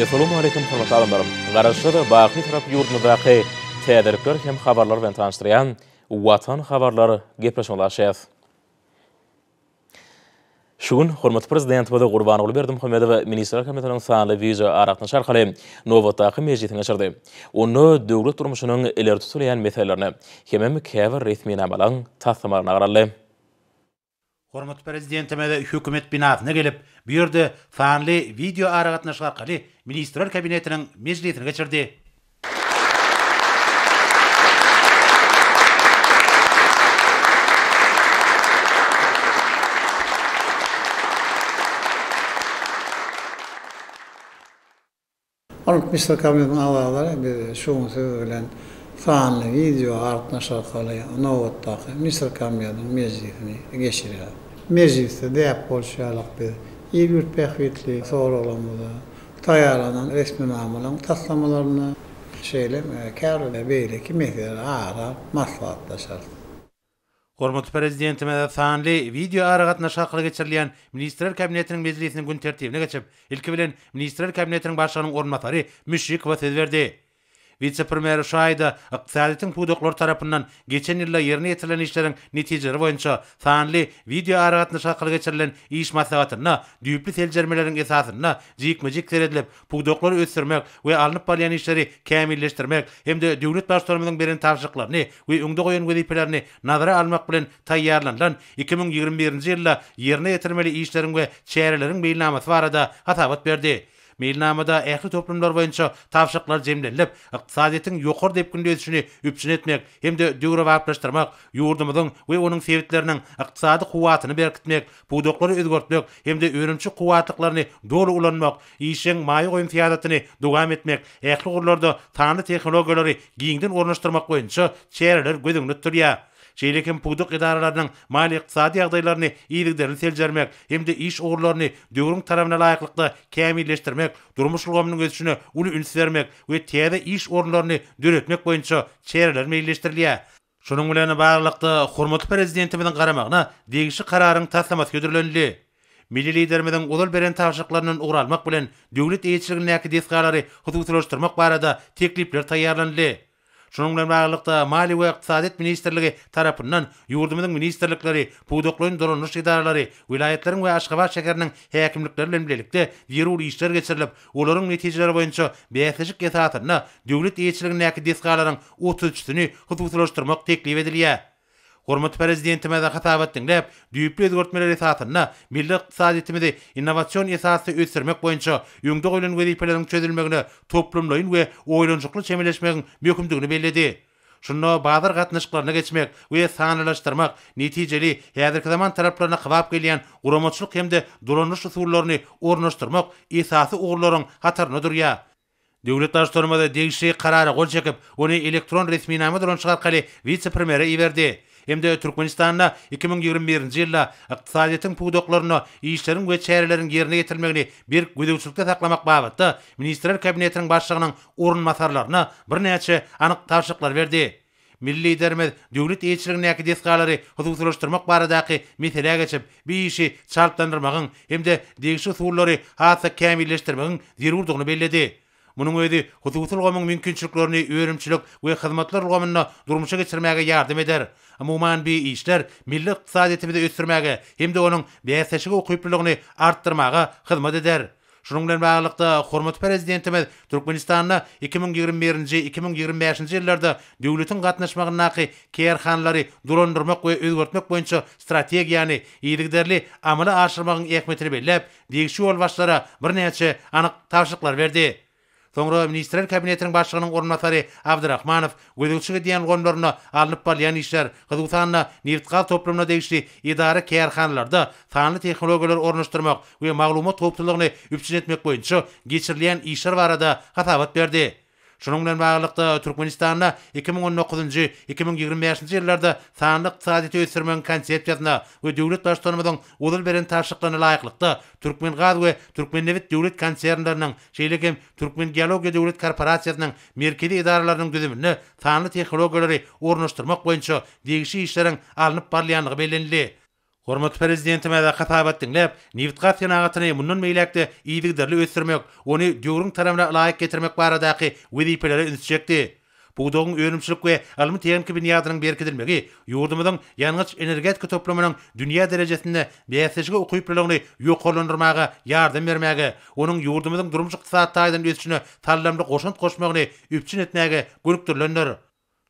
Essalawmaleýkim hormatly adamlar! Garaşsyz, baky Bitarap ýurdumyzdaky täzelikler hem habarlar bilen tanyşdyrýan Watan habarlar gepleşigimizi açýas. Şu gün hormatly Prezidentimiz Gurbanguly Berdimuhamedow Ministrler Kabinetiniň sanly wideoaragatnaşyk arkaly nobatdaky mejlisini geçirdi. Onda döwlet durmuşynyň ileri tutulýan meselelerine hemem käbir resminamalaryň taslamalaryna garaldy. Hormatly Prezidentimiz Hökümet binasyna gelip, bu ýerde sanly wideoaragatnaşyk arkaly Ministrler Kabinetiniň mejlisini geçirdi. Hormatly Ministrler Kabinetiniň agzalary, biz şu gün siz bilen sanly wideo aragatnaşyk arkaly nobatdaky Ministrler Kabinetiniň mejlisini geçirýäris. Mejlisde däp bolşy ýaly biz il-ýurt bähbitli soraglarymyza, taýýarlanan resminamalaryň taslamalaryna, şeýle hem käbir beýleki meseleleri ara alyp maslahatlaşarys. Hormatly Prezidentimiz sanly wideoaragatnaşyk arkaly geçirilýän Ministrler Kabinetiniň mejlisiniň gün tertibine geçip, ilki bilen Ministrler Kabinetiniň Başlygynyň orunbasary Müşşikowa söz berdi. Wise-premýer şu aýda ykdysadyýetiň pudaklary tarapyndan geçen ýylda ýerine ýetirilen işleriň netijeleri boýunça sanly wideoaragatnaşyk arkaly geçirilen iş maslahatynda düýpli seljermeleriň esasynda jikme-jik seredilip, pudaklary ösdürmek we alnyp barylýan işleri kämilleşdirmek hem-de döwlet Baştutanymyzyň beren tabşyryklaryny we öňde goýan wezipelerini nazara almak bilen taýýarlanylan 2021-nji ýylda ýerine ýetirmeli işleriň we çäreleriň meýilnamasy barada hasabat berdi. Meýilnamada ähli toplumlar boýunça tabşyryklar jemlenilip, ykdysadyýetiň ýokary depginli ösüşini üpjün etmek hem-de döwrebaplaşdyrmak, ýurdumyzyň we onuň sebitleriniň ykdysady kuwwatyny berkitmek, pudaklary özgertmek hem-de önümçilik kuwwatlyklaryny doly ulanmak, işjeň maýa goýum syýasatyny dowam etmek, ähli ugurlarda sanly tehnologiýalary giňden ornaşdyrmak boýunça çäreler göz öňünde tutulýar. Şeýle hem pudak edaralarynyň maliýe-ykdysady ýagdaýlaryny yzygiderli seljermek hem-de iş ugurlaryny döwrüň talabyna laýyklykda kämilleşdirmek, durmuş ulgamynyň ösüşine uly üns bermek we täze iş orunlaryny döretmek boýunça çäreler meýilleşdirilýär. Şunuň bilen baglylykda, hormatly Prezidentimiziň garamagyna degişli Kararyň taslamasy hödürlenildi. Milli Liderimiziň ozal beren tabşyryklaryndan ugur almak bilen, döwlet eýeçiligindäki desgalary hususylaşdyrmak barada teklipler taýýarlanyldy. Şunuň bilen baglylykda, Maliýe we ykdysadyýet ministrligi tarapyndan ýurdumyzyň ministrlikleri, pudaklaýyn dolandyryş edaralary, welaýatlaryň we Aşgabat şäheriniň häkimlikleri bilen bilelikde zerur işler geçirilip, olaryň netijeleri boýunça bäsleşik esasynda döwlet eýeçiligindäki desgalaryň otuz üçüsini hususylaşdyrmak teklip edilýär. Hormatly Prezidentimiz hasabat diňläp, düýpli özgertmeler esasynda milli ykdysadyýetimizi innowasion esasda ösdürmek boýunça öňde goýlan wezipeleriň çözülmegine toplumlaýyn we oýlanyşykly çemeleşmegiň möhümdigini belledi. Şunda bazar gatnaşyklaryna geçmek we sanlylaşdyrmak, netijeli, häzirki zaman talaplaryna kybap gelýän guramaçylyk hem-de dolandyryş usullaryny ornaşdyrmak esasy ugurlaryň hatarynda durýar. Döwlet Baştutanymyz degişli Karara gol çekip, ony elektron resminama dolanyşygy arkaly wise-premýere iberdi hem-de Türkmenistanda 2021-nji ýylda ykdysadyýetiň pudaklarynda işleriň we çäreleriň ýerine ýetirilmegini berk gözegçilikde saklamak babatda Ministrler Kabinetiniň Başlygynyň orunbasarlaryna birnäçe anyk tabşyryklary berdi. Milli Liderimiz döwlet eýeçiligindäki desgalary hususylaşdyrmak baradaky meselä geçip, bu işi çaltlandyrmagyň hem-de degişli usullary has-da kämilleşdirmegiň zerurdygyny belledi. Munuň özi hususy ulgamyň mümkinçiliklerini önümçilik we hyzmatlar ulgamynda durmuşa geçirmäge ýardam eder. Umuman, bu işler milli ykdysadyýetimizi ösdürmäge hem-de onuň bäsleşige ukyplylygyny artdyrmaga hyzmat eder. Şunuň bilen baglylykda, hormatly Prezidentimiz Türkmenistanda 2021-nji, 2025-nji ýyllarda döwletiň gatnaşmagyndaky kärhanalary dolandyrmak we özgertmek boýunça strategiýany yzygiderli amala aşyrmagyň ähmiýetini belläp, degişli ýolbaşçylara birnäçe anyk tabşyryklary berdi. Soňra Ministrler Kabinetiniň Başlygynyň orunbasary Abdyrahmanow gözegçilik edýän ulgamlarynda alnyp barylýan işler, hususan-da, nebitgaz toplumyna degişli edara-kärhanalarda sanly tehnologiýalary ornaşdyrmak we maglumat howpsuzlygyny üpjün etmek boýunça geçirilýän işler barada hasabat berdi. Şunuň bilen baglylykda, Türkmenistanda 2019-njy, 2025-nji ýyllarda sanly ykdysadyýeti ösdürmegiň Konsepsiýasyna we döwlet Baştutanymyzyň ozal beren tabşyryklaryna laýyklykda, Türkmengaz we Türkmennebit döwlet konsernleriniň, şeýle hem Türkmengeologiýa döwlet korporasiýasynyň merkezi edaralarynyň düzüminde sanly tehnologiýalary ornaşdyrmak boýunça degişli işleriň alnyp barylýandygy bellenildi. Hormatly Prezidentimiz hasabat diňläp, nebitgaz senagatyny mundan beýläk-de yzygiderli ösdürmek, ony döwrüň talabyna laýyk getirmek baradaky wezipelere ünsi çekdi. Pudagyň önümçilik we ylmy-tehniki binýadynyň berkidilmegi ýurdumyzyň ýangyç-energetika toplumynyň dünýä derejesinde bäsleşige ukyplylygyny ýokarlandyrmaga ýardam bermäge, onuň ýurdumyzyň durmuş-ykdysady taýdan ösüşine saldamly goşant goşmagyny üpjün etmäge gönükdirilendir.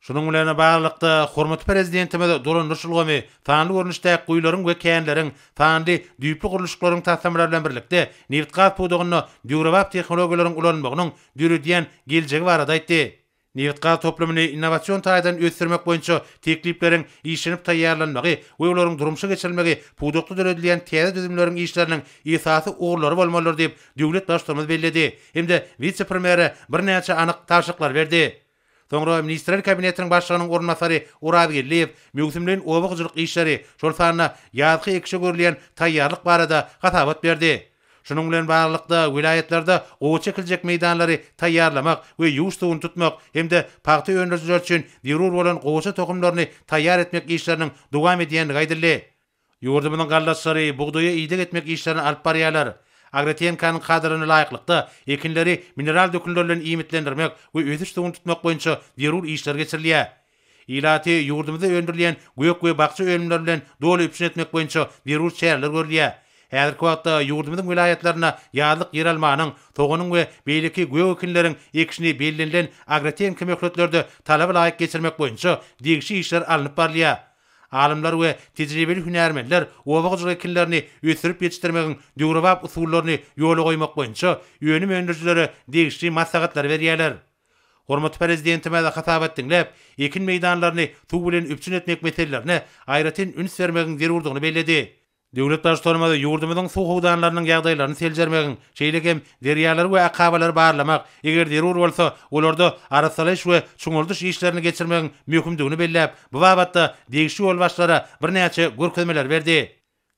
Şunuň bilen baglylykda, hormatly Prezidentimiz dolandyryş ulgamy, sanly görnüşdäki guýularyň we känleriň, sanly düýpli gurluşyklaryň taslamalary bilen birlikde, nebitgaz pudagynda döwrebap tehnologiýalaryň ulanylmagynyň döredýän geljegi barada aýtdy. Nebitgaz toplumyny innowasion taýdan ösdürmek boýunça teklipleriň işlenip taýýarlanmagy we olaryň durmuşa geçirilmegi pudakda döredilýän täze düzümleriň işleriniň esasy ugurlary bolmalydyr diýip, döwlet Baştutanymyz belledi hem-de wise-premýere birnäçe anyk tabşyryklary berdi. Soňra Ministrler Kabinetiniň Başlygynyň orunbasary Oraz Geldiýew möwsümleýin oba hojalyk işleri, şol sanda ýazky ekişe görülýän taýýarlyk barada hasabat berdi. Şunuň bilen baglylykda, welaýatlarda gowaça ekiljek meýdanlary taýýarlamak we ýuwuş suwuny tutmak hem-de pagta öndürijiler üçin zerur bolan gowaça tohumlaryny taýýar etmek işleriniň dowam edýändigi aýdyldy. Ýurdumyzyň gallaçylary bugdaýa ideg etmek işlerini alyp barýarlar. Agrotehinikanyň kadalaryna laýyklykda, ekinleri mineral dökünler bilen iýmitlendirmek we ösüş suwuny tutmak boýunça zerur işler geçirilýär. Ilaty ýurdumyzda öndürilýän gök we bakja önümleri bilen doly üpjün etmek boýunça zerur çäreler görülýär. Häzirki wagtda ýurdumyzyň welaýatlarynda ýazlyk ýeralmanyň, soganyň we beýleki gök ekinleriň ekişini bellenilen agrotehniki möhletlerde talaba laýyk geçirmek boýunça degişli işler alnyp barylýar. Alymlar we tejribeli hünärmenler oba hojalyk ekinlerini ösdürip ýetişdirmegiň döwrebap usullaryny ýola goýmak boýunça önüm öndürijilere degişli maslahatlary berýärler. Hormatly Prezidentimiz hasabat diňläp, ekin meýdanlaryny suw bilen üpjün etmek meselelerine aýratyn üns bermegiň zerurdygyny belledi. Döwlet Baştutanymyz ýurdumyzyň suw howdanlarynyň ýagdaýlaryny seljermegiň, şeýle hem derýalary we akabalary barlamak, eger zerur bolsa, olarda arassalaýyş we çuňaldyş işlerini geçirmegiň möhümdigini belläp, bu babatda degişli ýolbaşçylara birnäçe görkezmeleri berdi.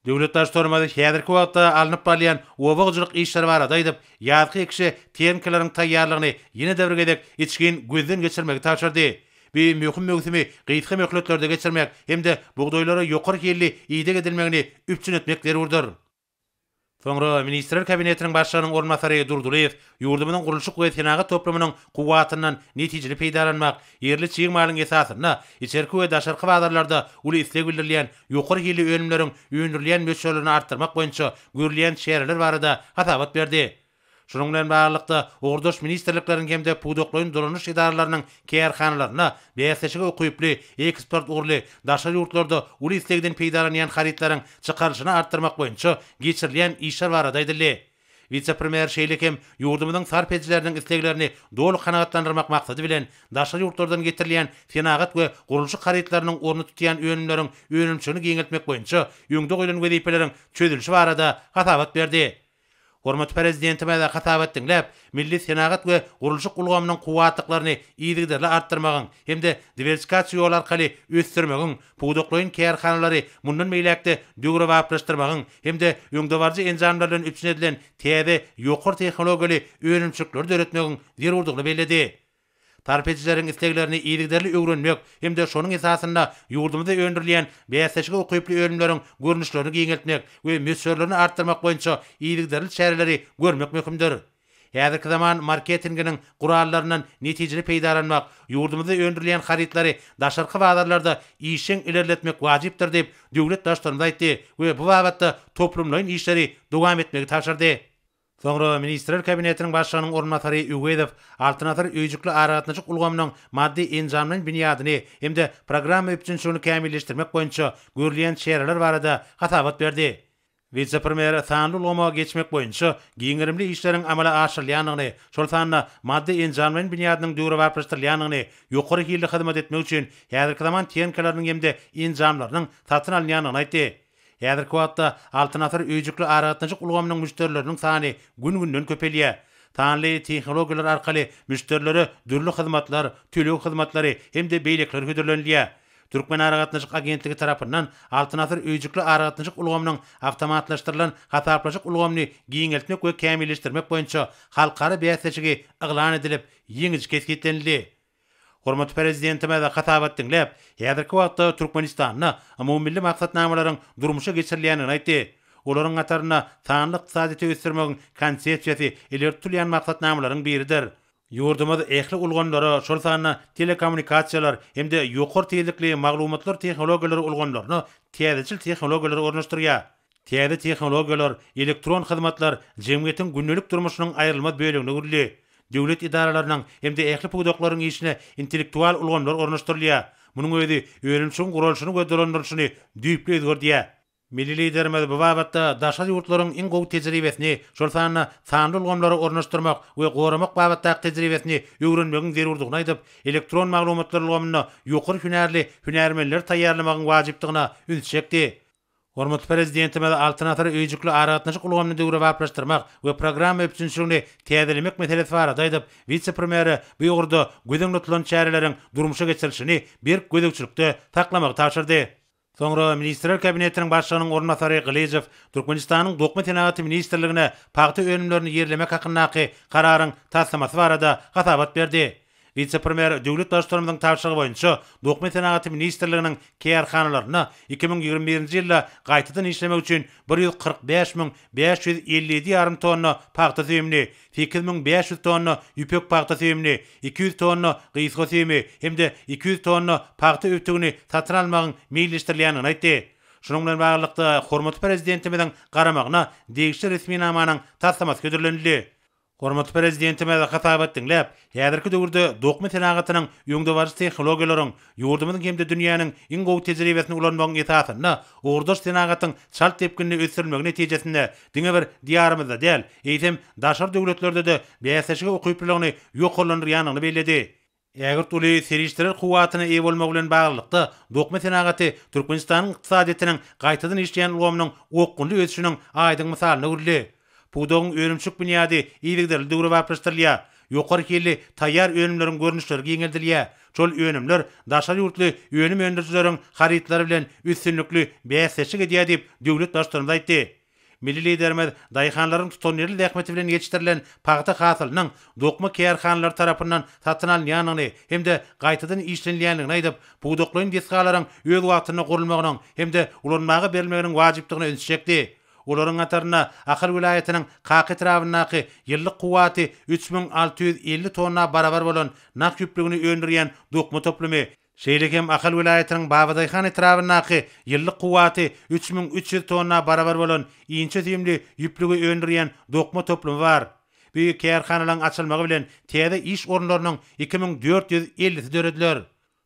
Döwlet Baştutanymyz häzirki wagtda alnyp barylýan oba hojalyk işleri barada aýdyp, ýazky ekişe tehnikalaryň taýýarlygyny ýene-de bir gezek içgin gözden geçirmegi tabşyrdy. Bu möhüm möwsümi gysga möhletlerde geçirmek hem-de bugdaýlara ýokary hilli ideg edilmegini üpjün etmek zerurdyr. Soňra Ministrler Kabinetiniň Başlygynyň orunbasary Durdylyýew ýurdumyzyň gurluşyk we senagat toplumynyň kuwwatyndan netijeli peýdalanmak, ýerli çig malyň esasynda içerki we daşarky bazarlarda uly isleg bildirilýän ýokary hilli önümleriň öndürilýän möçberlerini artdyrmak boýunça görülýän çäreler barada hasabat berdi. Şunuň bilen baglylykda, ugurdaş ministrlikleriň hem-de pudaklaýyn dolanyş edaralarynyň kärhanalarynda bäsleşige ukyply, eksport ugurly, daşary ýurtlarda uly islegden peýdalanýan harytlaryň çykarylyşyny artdyrmak boýunça geçirilýän işler barada aýdyldy. Wise-premýer şeýle hem ýurdumyzyň sarp edijileriniň isleglerini doly kanagatlandyrmak maksady bilen, daşary ýurtlardan getirilýän senagat we gurluşyk harytlarynyň ornuny tutýan önümleriň önümçiligini giňeltmek boýunça öňde goýlan wezipeleriň çözülişi barada hasabat berdi. Hormatly Prezidentimiz hasabat diňläp, milli senagat we gurluşyk ulgamynyň kuwwatlyklaryny yzygiderli artdyrmagyň hem-de diwersifikasiýa ýoly arkaly ösdürmegiň, pudaklaýyn kärhanalary mundan beýläk-de döwrebaplaşdyrmagyň hem-de öňdebaryjy enjamlar bilen üpjün edilen täze ýokary tehnologiýaly önümçilikleri döretmegiň zerurdygyny belledi. Sarp edijileriň isleglerini yzygiderli öwrenmek hem-de şonuň esasynda ýurdumyzda öndürilýän bäsleşige ukyply önümleriň görnüşlerini giňeltmek we möçberlerini artdyrmak boýunça yzygiderli çäreleri görmek möhümdir. Häzirki zaman marketinginiň gurallaryndan netijeli peýdalanmak, ýurdumyzda öndürilýän harytlary daşarky bazarlarda işjeň ilerletmek wajypdyr diýip, döwlet Baştutanymyz aýtdy we bu babatda toplumlaýyn işleri dowam etmegi tabşyrdy. Soňra Ministrler Kabinetiniň Başlygynyň orunbasary Öwezow Altyn asyr öýjükli aragatnaşyk ulgamynyň maddy-enjamlaýyn binýadyny hem-de programma üpjünçiligini kämilleşdirmek boýunça görülýän çäreler barada hasabat berdi. Wise-premýer sanly ulgama geçmek boýunça giň gerimli işleriň amala aşyrylýandygyny, şol sanda maddy-enjamlaýyn binýadynyň döwrebaplaşdyrylýandygyny, ýokary hilli hyzmat etmek üçin häzirki zaman tehnikalarynyň hem-de enjamlarynyň satyn alynýandygyny aýtdy. Häzirki wagtda Altyn asyr öýjükli aragatnaşyk ulgamynyň müşderileriniň sany gün-günden köpelýär. Sanly tehnologiýalar arkaly müşderilere dürli hyzmatlar, töleg hyzmatlary hem-de beýlekiler hödürlenilýär. Türkmenaragatnaşyk agentligi tarapyndan Altyn asyr öýjükli aragatnaşyk ulgamynyň awtomatlaşdyrylan hasaplaşyk ulgamyny giňeltmek we kämilleşdirmek boýunça halkara bäsleşigi yglan edilip, ýeňiji kesgitlenildi. Hormatly Prezidentimiz hasabat diňläp, häzirki wagtda Türkmenistanda umumymilli maksatnamalaryň durmuşa geçirilýändigini aýtdy. Olaryň hatarynda sanly ykdysadyýeti ösdürmegiň Konsepsiýasy ileri tutulýan maksatnamalaryň biridir. Ýurdumyz ähli ulgamlara, şol sanda telekommunikasiýalar hem-de ýokary tizlikli maglumatlar tehnologiýalary ulgamlaryna täzeçil tehnologiýalary ornaşdyrýar. Täze tehnologiýalar, elektron hyzmatlar jemgyýetiň gündelik durmuşynyň aýrylmaz bölegine öwrüldi. Döwlet edaralarynyň hem-de ähli pudaklaryň işine intellektual ulgamlar ornaşdyrylýar. Munuň özi önümçiligiň guralyşyny we dolandyrylyşyny düýpli özgerdýär. Milli Liderimiz bu babatda daşary ýurtlaryň iň gowy tejribesini, şol sanda sanly ulgamlary ornaşdyrmak we goramak babatdaky tejribesini öwrenmegiň zerurdygyny aýdyp, elektron maglumatlar ulgamynda ýokary hünärli hünärmenleri taýýarlamagyň wajypdygyna ünsi çekdi. Hormatly Prezidentimiz Altyn asyr öýjükli aragatnaşyk ulgamyny döwrebaplaşdyrmak we programma üpjünçiligini täzelemek meselesi barada aýdyp, wise-premýere bu ugurda göz öňünde tutulan çäreleriň durmuşa geçirilişini berk gözegçilikde saklamagy tabşyrdy. Soňra Ministrler Kabinetiniň Başlygynyň orunbasary Gylyjow Türkmenistanyň Dokma senagaty ministrligine pagta önümlerini ýerlemek hakyndaky Kararyň taslamasy barada hasabat berdi. Wise-premýer döwlet Baştutanymyzyň tabşyrygy boýunça Dokma senagaty ministrliginiň kärhanalarynda 2021-nji ýylda gaýtadan işlemek üçin 145 557 ýarym tonna pagta süýümini, 8500 tonna ýüpek pagta süýümini, 200 tonna gysga süýümi hem-de 200 tonna pagta ötügini satyn almagyň meýilleşdirilýändigini aýtdy. Şunuň bilen baglylykda, hormatly Prezidentimiziň garamagyna degişli resminamanyň taslamasy hödürlenildi. Hormatly Prezidentimiz hasabat diňläp, häzirki döwürde dokma senagatynyň öňdebaryjy tehnologiýalaryň, ýurdumyzyň hem-de dünýäniň iň gowy tejribesini ulanmagyň esasynda ugurdaş senagatyň çalt depginde ösdürilmegi netijesinde diňe bir Diýarymyzda däl, eýsem, daşary döwletlerde-de bäsleşige ukyplylygyny ýokarlandyrýandygyny belledi. Ägirt uly serişdeler kuwwatyna eýe bolmagy bilen baglylykda, dokma senagaty Türkmenistanyň ykdysadyýetiniň gaýtadan işleýän ulgamynyň okgunly ösüşiniň aýdyň mysalyna öwrüldi. Pudagyň önümçilik binýady yzygiderli döwrebaplaşdyrylýar, ýokary hilli taýýar önümleriň görnüşleri giňeldilýär, şol önümler daşary ýurtly önüm öndürijileriň harytlary bilen üstünlikli bäsdeşlik edýär diýip, döwlet Baştutanymyz aýtdy. Milli Liderimiz daýhanlaryň tutanýerli zähmeti bilen ýetişdirilen pagta hasylynyň dokma kärhanalary tarapyndan satyn alynýandygyny hem-de gaýtadan işlenilýändigini aýdyp, pudaklaýyn desgalaryň öz wagtynda gurulmagynyň hem-de ulanmaga berilmeginiň wajypdygyna ünsi çekdi. Olaryň hatarynda Ahal welaýatynyň Kaka etrabyndaky ýyllyk kuwwaty 3650 tonna barabar bolan nah ýüplügini öndürýän dokma toplumy, Şeýle hem Ahal welaýatynyň Babadaýhan etrabyndaky ýyllyk kuwwaty 3300 tonna barabar bolan inçe süýümli ýüplügi öndürýän dokma toplumy bar. Bu kärhanalaryň açylmagy bilen täze iş orunlarynyň 2450-si dörediler.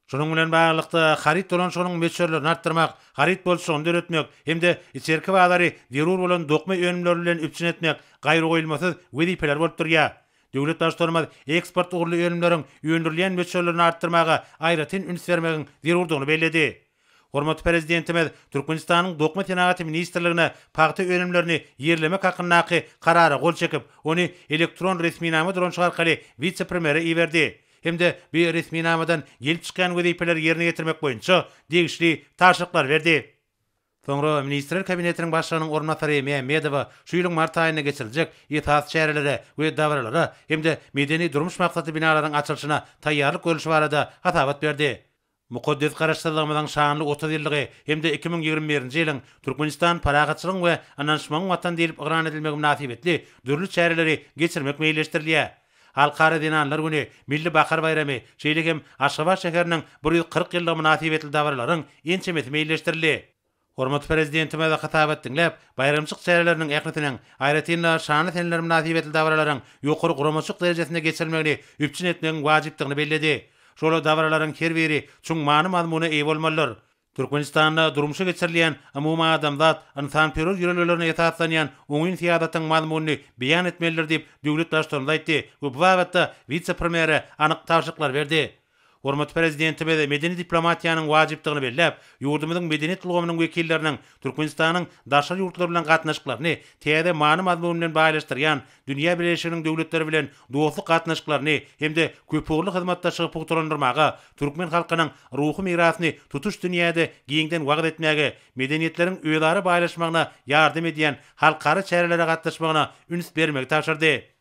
Şunuň bilen baglylykda, haryt dolanyşygynyň möçberlerini artdyrmak, haryt bolçulygyny döretmek hem-de içerki bazary zerur bolan dokma önümleri bilen üpjün etmek gaýragoýulmasyz wezipeler bolup durýar. Döwlet Baştutanymyz eksport ugurly önümleriň öndürilýän möçberlerini artdyrmaga aýratyn üns bermegiň zerurdygyny belledi. Hormatly Prezidentimiz Türkmenistanyň Dokma senagaty ministrligine pagta önümlerini ýerlemek hakyndaky Karara gol çekip, ony elektron resminama dolanyşygy arkaly wise-premýere iberdi hem-de bu resminamadan gelip çykýan wezipeleri ýerine ýetirmek boýunça degişli tabşyryklary berdi. Soňra Ministrler Kabinetiniň Başlygynyň orunbasary Mämmedowa şu ýylyň mart aýynda geçiriljek esasy çärelere we dabaralara hem-de medeni-durmuş maksatly binalaryň açylyşyna taýýarlyk görlüşi barada hasabat berdi. Mukaddes Garaşsyzlygymyzyň şanly 30 ýyllygy hem-de 2021-nji ýylyň Türkmenistan parahatçylygyň we ynanyşmagyň Watany diýlip yglan edilmegi mynasybetli dürli çäreleri geçirmek meýilleşdirilýär. Halkara zenanlar güni, Milli bahar baýramy, şeýle hem Aşgabat şäheriniň 140 ýyllygy mynasybetli dabaralaryň ençemesi meýilleşdirildi. Hormatly Prezidentimiz hasabat diňläp, baýramçylyk çäreleriniň ählisiniň, aýratyn-da, şanly seneler mynasybetli dabaralaryň ýokary guramaçylyk derejesinde geçirilmegini üpjün etmegiň wajypdygyny belledi. Şol dabaralaryň her biri çuň many-mazmuna eýe bolmalydyr. Türkmenistanda durmuşa geçirilýän umumadamzat ynsanperwer ýörelgelerine esaslanýan oňyn syýasatyň mazmunyny beýan etmelidir diýip, döwlet Baştutanymyz aýtdy we bu babatda wise-premýere anyk tabşyryklary berdi. Hormatly Prezidentimiz medeni diplomatiýanyň wajypdygyny belläp, ýurdumyzyň medeniýet ulgamynyň wekilleriniň Türkmenistanyň daşary ýurtlar bilen gatnaşyklaryny täze many-mazmun bilen baýlaşdyrýan dünýä bileleşiginiň döwletleri bilen dostluk gatnaşyklaryny hem-de köpugurly hyzmatdaşlygy pugtalandyrmaga, türkmen halkynyň ruhy mirasyny tutuş dünýäde giňden wagyz etmäge, medeniýetleriň özara baýlaşmagyna ýardam edýän halkara çärelere gatnaşmagyna üns bermegi tabşyrdy.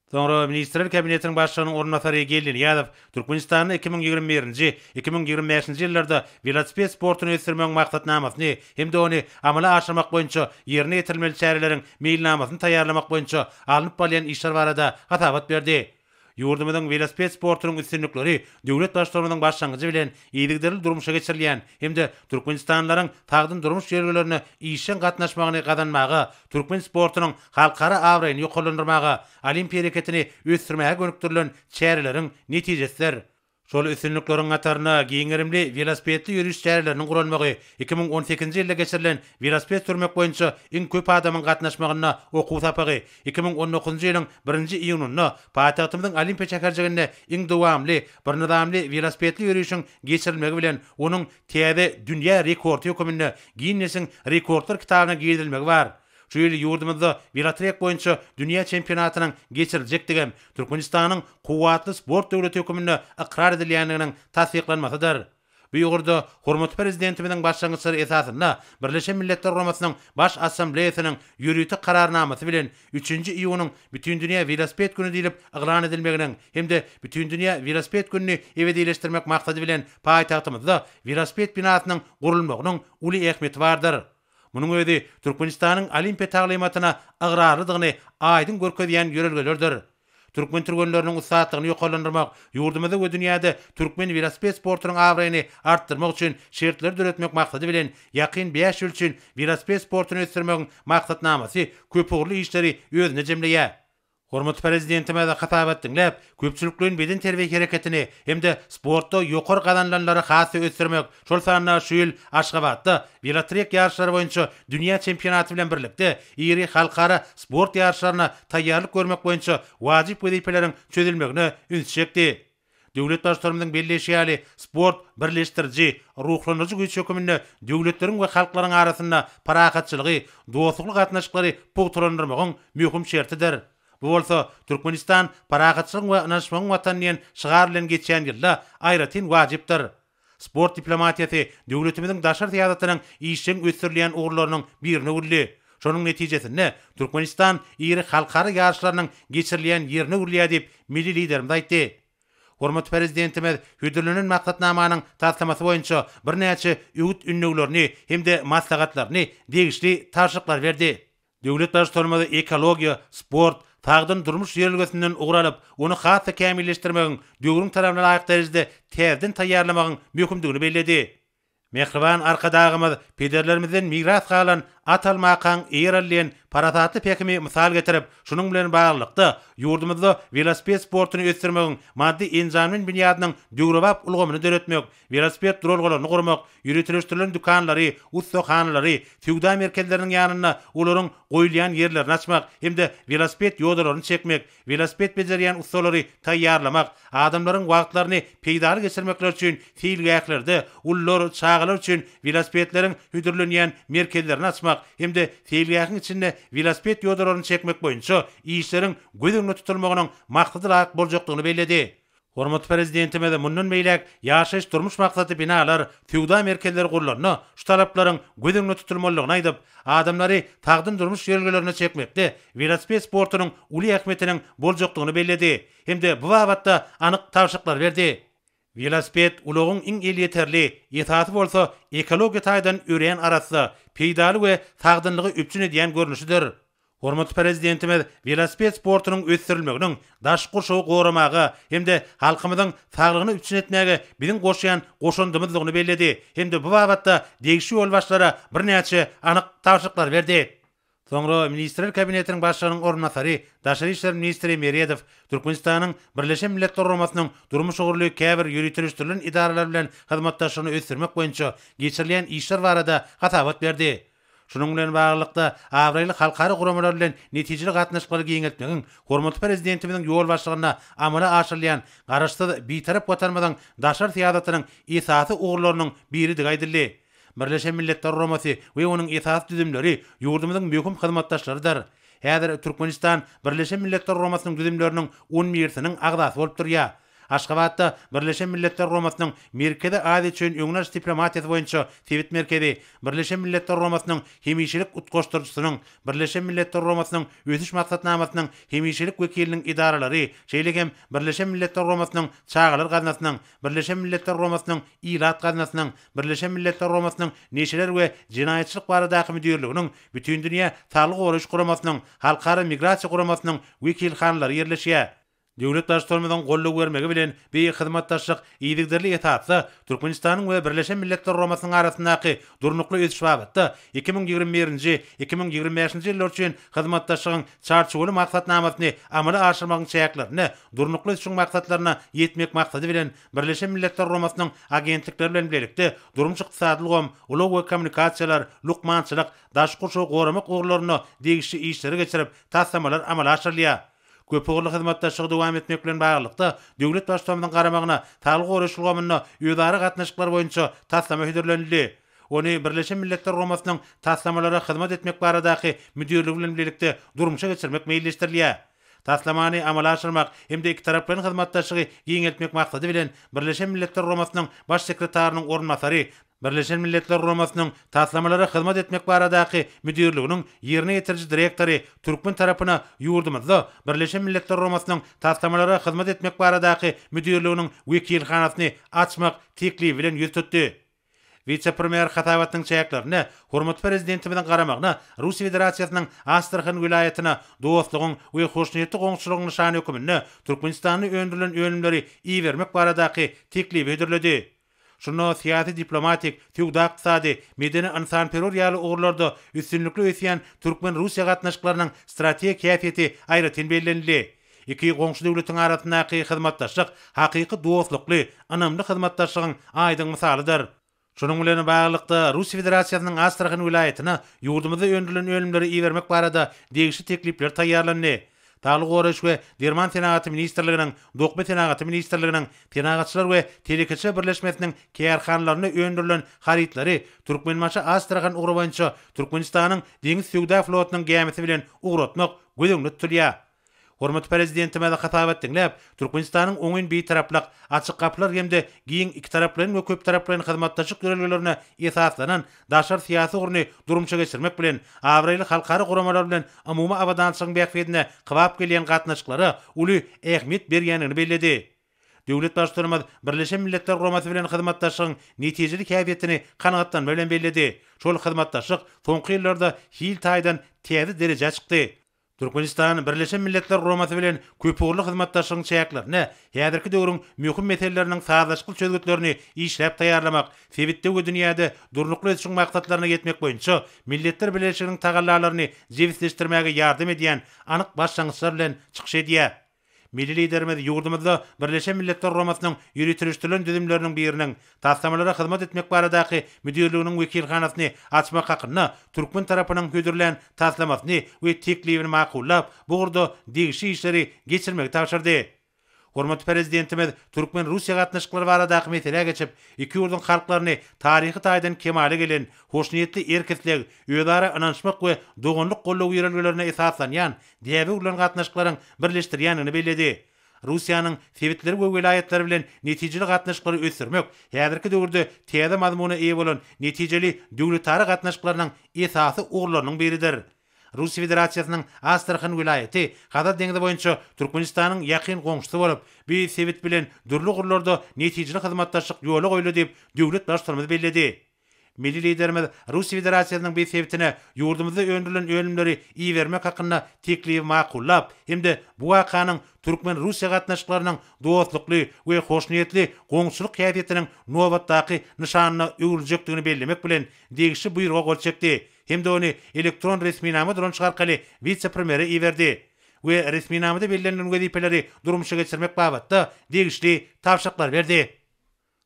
Soňra Ministrler Kabinetiniň Başlygynyň orunbasary Geldi Nyýazow Türkmenistanda 2021-nji, 2025-nji ýyllarda welosiped sportuny ösdürmegiň maksatnamasyny hem-de ony amala aşyrmak boýunça ýerine ýetirilmeli çäreleriň meýilnamasyny taýýarlamak boýunça alnyp barylýan işler barada hasabat berdi. Ýurdumyzyň welosiped sportunyň üstünlikleri döwlet Baştutanymyzyň başlangyjy bilen yzygiderli durmuşa geçirilýän hem-de türkmenistanlylaryň sagdyn durmuş ýörelgelerine işjeň gatnaşmagyny gazanmaga, türkmen sportunyň halkara abraýyny ýokarlandyrmaga, olimpiýa hereketini ösdürmäge gönükdirilen çäreleriň netijesidir. Şol üstünlikleriň hatarynda giň gerimli welosipedli ýöriş çäreleriniň guralmagy, 2018-nji ýylda geçirilen welosiped sürmek boýunça iň köp adamyň gatnaşmagynda okuw sapagy, 2019-njy ýylyň birinji iýunynda paýtagtymyzyň Olimpiýa şäherjiginde iň dowamly, birnyzamly welosipedli ýörişiň geçirilmegi bilen onuň täze dünýä rekordy höküminde Ginnesiň rekordlar kitabyna girizilmegi bar. Şu ýyl ýurdumyzda welotrek boýunça dünýä çempionatynyň geçiriljekdigem Türkmenistanyň kuwwatly sport döwleti höküminde ykrar edilýändiginiň tassyklanmasydyr. Bu ugurda hormatly Prezidentimiziň başlangyçlary esasynda Birleşen Milletler Guramasynyň Baş Assambleýasynyň ýörite Kararnamasy bilen üçünji iýunyň Bütindünýä welosiped güni diýlip yglan edilmeginiň hem-de Bütindünýä welosiped gününi ebedileşdirmek maksady bilen paýtagtymyzda welosiped binasynyň gurulmagynyň uly ähmiýeti bardyr. Munuň özi Türkmenistanyň Olimpiýa taglymatyna ygrarlydygyny aýdyň görkezýän ýörelgelerdir. Türkmen türgenleriniň ussatlygyny ýokarlandyrmak, ýurdumyzda we dünýäde türkmen welosiped sportunyň abraýyny artdyrmak üçin şertleri döretmek maksady bilen, ýakyn bäş ýyl üçin welosiped sportuny ösdürmegiň maksatnamasy köpugurly işleri özünde jemleýär. Hormatly Prezidentimiz hasabat diňläp, köpçülikleýin bedenterbiýe hereketini hem-de sportda ýokary gazanylanlary has-da ösdürmek, şol sanda şu ýyl Aşgabatda welotrek ýaryşlary boýunça dünýä çempionaty bilen birlikde iri halkara sport ýaryşlaryna taýýarlyk görmek boýunça wajyp wezipeleriň çözülmegine ünsi çekdi. Döwlet Baştutanymyzyň belleýşi ýaly, sport birleşdiriji, ruhlandyryjy güýç höküminde döwletleriň we halklaryň arasynda parahatçylygy, dostlukly gatnaşyklary pugtalandyrmagyň möhüm şertidir. Bu bolsa Türkmenistan parahatçylygyň we ynanyşmagyň Watany diýen şygar bilen geçýän ýylda aýratyn wajypdyr. Sport diplomatiýasy döwletimiziň daşary syýasatynyň işjeň ösdürilýän ugurlarynyň birine öwrüldi. Şonuň netijesinde, Türkmenistan iri halkara ýaryşlarynyň geçirilýän ýerine öwrülýär diýip, milli Liderimiz aýtdy. Hormatly Prezidentimiz hödürlenen maksatnamanyň taslamasy boýunça birnäçe öwüt-ündewlerini hem-de maslahatlaryny, degişli tabşyryklary berdi. Döwlet Baştutanymyz ekologiýa, sport, sagdyn durmuş ýörelgesinden ugur alyp, ony has-da kämilleşdirmegiň, döwrüň talabyna laýyk derejede täzeden taýýarlamagyň möhümdigini belledi. Mähriban Arkadagymyz pederlerimizden miras galan At almakaň eýer al diýen parasatly pähimi mysal getirip, şunuň bilen baglylykda, ýurdumyzda welosiped sportuny ösdürmegiň maddy-enjamlaýyn binýadynyň döwrebap ulgamyny döretmek, welosiped duralgalaryny gurmak, ýöriteleşdirilen dükanlary, ussahanalary, söwda merkezleriniň ýanynda olaryň goýulýan ýerlerini açmak hem-de welosiped ýodalaryny çekmek, welosiped bejerýän ussalary taýýarlamak, adamlaryň wagtlaryny peýdaly geçirmekleri üçin seýilgählerde ulular, çagalar üçin welosipedleriň hödürlenýän merkezlerini açmak hem-de seýilgähiň içinde welosiped ýodalaryny çekmek boýunça işleriň göz öňünde tutulmagynyň maksada laýyk boljakdygyny belledi. Hormatly Prezidentimiz mundan beýläk ýaşaýyş-durmuş maksatly binalar, söwda merkezleri gurlanda şu talaplaryň göz öňünde tutulmalydygyny aýdyp, adamlary sagdyn durmuş ýörelgelerine çekmekde welosiped sportunyň uly ähmiýetiniň boljakdygyny belledi hem-de bu babatda anyk tabşyryklary berdi. Welosiped ulagyň iň elýeterli, esasy bolsa ekologiýa taýdan örän arassa, peýdaly we sagdynlygy üpjün edýän görnüşidir. Hormatly Prezidentimiz welosiped sportunyň ösdürilmeginiň daşky gurşawy goramaga hem-de halkymyzyň saglygyny üpjün etmäge biziň goşýan goşandymyzdygyny belledi hem-de bu babatda degişli ýolbaşçylara birnäçe anyk tabşyryklary berdi. Soňra Ministrler Kabinetiniň Başlygynyň orunbasary, daşary işler ministri Meredow Türkmenistanyň Birleşen Milletler Guramasynyň durmuş ugurly käbir ýöriteleşdirilen edaralary bilen hyzmatdaşlygyny ösdürmek boýunça geçirilýän işler barada hasabat berdi. Şunuň bilen baglylykda, abraýly halkara guramalar bilen netijeli gatnaşyklary giňeltmegiň hormatly Prezidentimiziň ýolbaşçylygynda amala aşyrylýan Garaşsyz, Bitarap Watanymyzyň daşary syýasatynyň esasy ugurlarynyň biridigi aýdyldy. Birleşen Milletler Guramasy we onuň esasy düzümleri ýurdumyzyň möhüm hyzmatdaşlarydyr. Häzir Türkmenistan Birleşen Milletler Guramasynyň düzümleriniň on birisiniň agzasy bolup durýar. Aşgabatda Birleşen Milletler Guramasynyň Merkezi Aziýa üçin öňüni alyş diplomatiýasy boýunça sebit merkezi, Birleşen Milletler Guramasynyň hemişelik utgaşdyryjysynyň, Birleşen Milletler Guramasynyň Ösüş Maksatnamasynyň hemişelik wekiliniň edaralary, şeýle hem Birleşen Milletler Guramasynyň Çagalar gaznasynyň, Birleşen Milletler Guramasynyň Ilat gaznasynyň, Birleşen Milletler Guramasynyň Neşeler we jenaýatçylyk baradaky müdirliginiň, Bütindünýä Saglygy goraýyş guramasynyň, Halkara migrasiýa guramasynyň wekilhanalary ýerleşýär. Döwlet Baştutanymyzyň goldaw bermegi bilen bu hyzmatdaşlyk yzygiderli esasda Türkmenistanyň we Birleşen Milletler Guramasynyň arasyndaky durnukly ösüş babatda 2021-nji, 2025-nji ýyllar üçin hyzmatdaşlygyň Çarçuwaly maksatnamasyny amala aşyrmagyň çäklerinde durnukly ösüşiň maksatlaryna ýetmek maksady bilen Birleşen Milletler Guramasynyň agentlikleri bilen bilelikde durmuş-ykdysady ulgam, ulag we kommunikasiýalar, lukmançylyk, daşky gurşawy goramak ugurlarynda degişli işleri geçirip, taslamalar amala aşyrylýar. Köpugurly hyzmatdaşlygy dowam etmek bilen baglylykda, döwlet Baştutanymyzyň garamagyna saglygy goraýyş ulgamynda özara gatnaşyklar boýunça taslama hödürlenildi. Ony Birleşen Milletler Guramasynyň Taslamalara hyzmat etmek baradaky müdirligi bilen bilelikde durmuşa geçirmek meýilleşdirilýär. Taslamany amala aşyrmak hem-de ikitaraplaýyn hyzmatdaşlygy giňeltmek maksady bilen, Birleşen Milletler Guramasynyň Baş sekretarynyň orunbasary, Birleşen Milletler Guramasynyň Taslamalara hyzmat etmek baradaky müdirliginiň ýerine ýetiriji direktory türkmen tarapyna ýurdumyzda Birleşen Milletler Guramasynyň Taslamalara hyzmat etmek baradaky müdirliginiň wekilhanasyny açmak teklibi bilen ýüz tutdy. Wise-premýer hasabatynyň çäklerinde hormatly Prezidentimiziň garamagyna Russiýa Federasiýasynyň Astrahan welaýatyna dostlugyň we hoşniýetli goňşuçylygyň nyşany höküminde Türkmenistanda öndürilen önümleri ibermek baradaky teklibi hödürledi. Şunda syýasy-diplomatik, söwda-ykdysady, medeni-ynsanperwer ýaly ugurlarda üstünlikli ösýän türkmen-russiýa gatnaşyklarynyň strategik häsiýeti aýratyn bellenildi. Iki goňşy döwletiň arasyndaky hyzmatdaşlyk hakyky dostlukly, ynamly hyzmatdaşlygyň aýdyň mysalydyr. Şunuň bilen baglylykda, Russiýa Federasiýasynyň Astrahan welaýatyna ýurdumyzda öndürilen önümleri ibermek barada degişli teklipler taýýarlandy. Saglygy goraýyş we derman senagaty ministrliginiň, Dokma senagaty ministrliginiň, Senagatçylar we telekeçiler birleşmesiniň kärhanalarynda öndürilen harytlary Türkmenbaşy-Astrahan ugry boýunça Türkmenistanyň Deňiz söwda flotunyň gämisi bilen ugratmak göz öňünde tutulýar. Hormatly Prezidentimiz hasabat diňläp, Türkmenistanyň oňyn Bitaraplyk, Açyk gapylar hem-de giň ikitaraplaýyn we köptaraplaýyn hyzmatdaşlyk ýörelgelerine esaslanan daşary syýasy ugruny durmuşa geçirmek bilen, abraýly halkara guramalar bilen umumy abadançylygyň bähbidine kybap gelýän gatnaşyklara uly ähmiýet berýändigini belledi. Döwlet Baştutanymyz Birleşen Milletler Guramasy bilen hyzmatdaşlygyň netijeli häsiýetini kanagatlanma bilen belledi. Şol hyzmatdaşlyk soňky ýyllarda hil taýdan täze derejä çykdy. Türkmenistan Birleşen Milletler Guramasy bilen köpugurly hyzmatdaşlygyň çäklerinde häzirki döwrüň möhüm meseleleriniň sazlaşykly çözgütlerini işläp taýýarlamak, sebitde we dünýäde durnukly ösüşiň maksatlaryna ýetmek boýunça Milletler Bileleşiginiň tagallalaryny jebisleşdirmäge ýardam edýän anyk başlangyçlar bilen çykyş edýär. Milli Liderimiz ýurdumyzda Birleşen Milletler Guramasynyň ýöriteleşdirilen düzümleriniň biriniň Taslamalara hyzmat etmek baradaky müdirliginiň wekilhanasyny açmak hakynda türkmen tarapynyň hödürlän taslamasyny we teklibini makullap, bu ugurda degişli işleri geçirmegi tabşyrdy. Hormatly Prezidentimiz türkmen-russiýa gatnaşyklary baradaky meselä geçip, iki ýurduň halklaryny taryhy taýdan kemala gelen hoşniýetli erk-isleg, özara ynanyşmak we doganlyk goldaw ýörelgelerine esaslanýan däbe öwrülen gatnaşyklaryň birleşdirýändigini belledi. Russiýanyň sebitleri we welaýatlary bilen netijeli gatnaşyklary ösdürmek häzirki döwürde täze mazmuna eýe bolan netijeli döwletara gatnaşyklarynyň esasy ugurlarynyň biridir. Russiýa Federasiýasynyň Astrahan welaýaty Hazar deňzi boýunça Türkmenistanyň ýakyn goňşusy bolup, bu sebit bilen dürli ugurlarda netijeli hyzmatdaşlyk ýola goýuldy diýip, döwlet Baştutanymyz belledi. Milli Liderimiz Russiýa Federasiýasynyň bir sebitine ýurdumyzda öndürilen önümleri ibermek hakynda teklibi makullap hem-de bu wakanyň türkmen-russiýa gatnaşyklarynyň dostlukly we hoşniýetli goňşuçylyk häsiýetiniň nobatdaky nyşanyna öwrüljekdigini bellemek bilen, degişli buýruga gol çekdi hem-de ony elektron resminama dolanyşygy arkaly wise-premýere iberdi we resminamada bellenilen wezipeleri durmuşa geçirmek babatda degişli tabşyryklary berdi.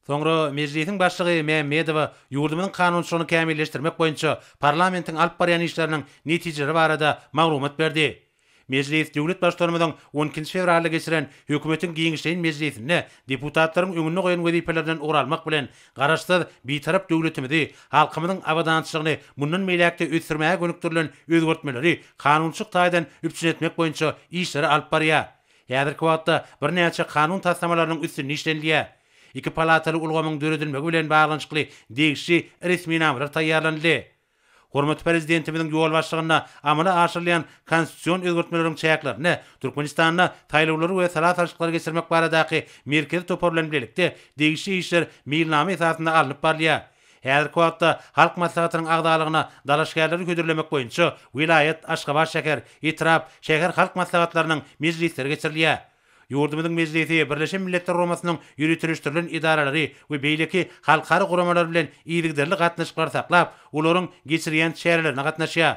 Soňra Mejlisiň Başlygy Mämmedowa ýurdumyzyň kanunçylygyny kämilleşdirmek boýunça parlamentiň alyp barýan işleriniň netijeleri barada maglumat berdi. Mejlis döwlet Baştutanymyzyň on ikinji fewralda geçiren Hökümetiň giňişleýin mejlisinde deputatlaryň öňünde goýan wezipelerinden ugur almak bilen, Garaşsyz, Bitarap döwletimizi, halkymyzyň abadançylygyny mundan beýläk-de ösdürmäge gönükdirilen özgertmeleri kanunçylyk taýdan üpjün etmek boýunça işleri alyp barýar. Häzirki wagtda birnäçe kanun taslamalarynyň üstünde işlenilýär. Iki palataly ulgamyň döredilmegi bilen baglanyşykly degişli resminamalar taýýarlanyldy. Hormatly Prezidentimiziň ýolbaşçylygynda amala aşyrylýan konstitusion özgertmeleriň çäklerinde Türkmenistanda saýlawlary we sala salşyklary geçirmek baradaky Merkezi topar bilen bilelikde degişli işler meýilnama esasynda alnyp barylýar. Häzirki wagtda Halk Maslahatynyň agzalygyna dalaşgärleri hödürlemek boýunça welaýat, Aşgabat şäher, etrap, şäher halk maslahatlarynyň mejlisleri geçirilýär. Ýurdumyzyň Mejlisi Birleşen Milletler Guramasynyň ýöriteleşdirilen edaralary we beýleki halkara guramalary bilen yzygiderli gatnaşyklary saklap, olaryň geçirýän çärelerine gatnaşýar.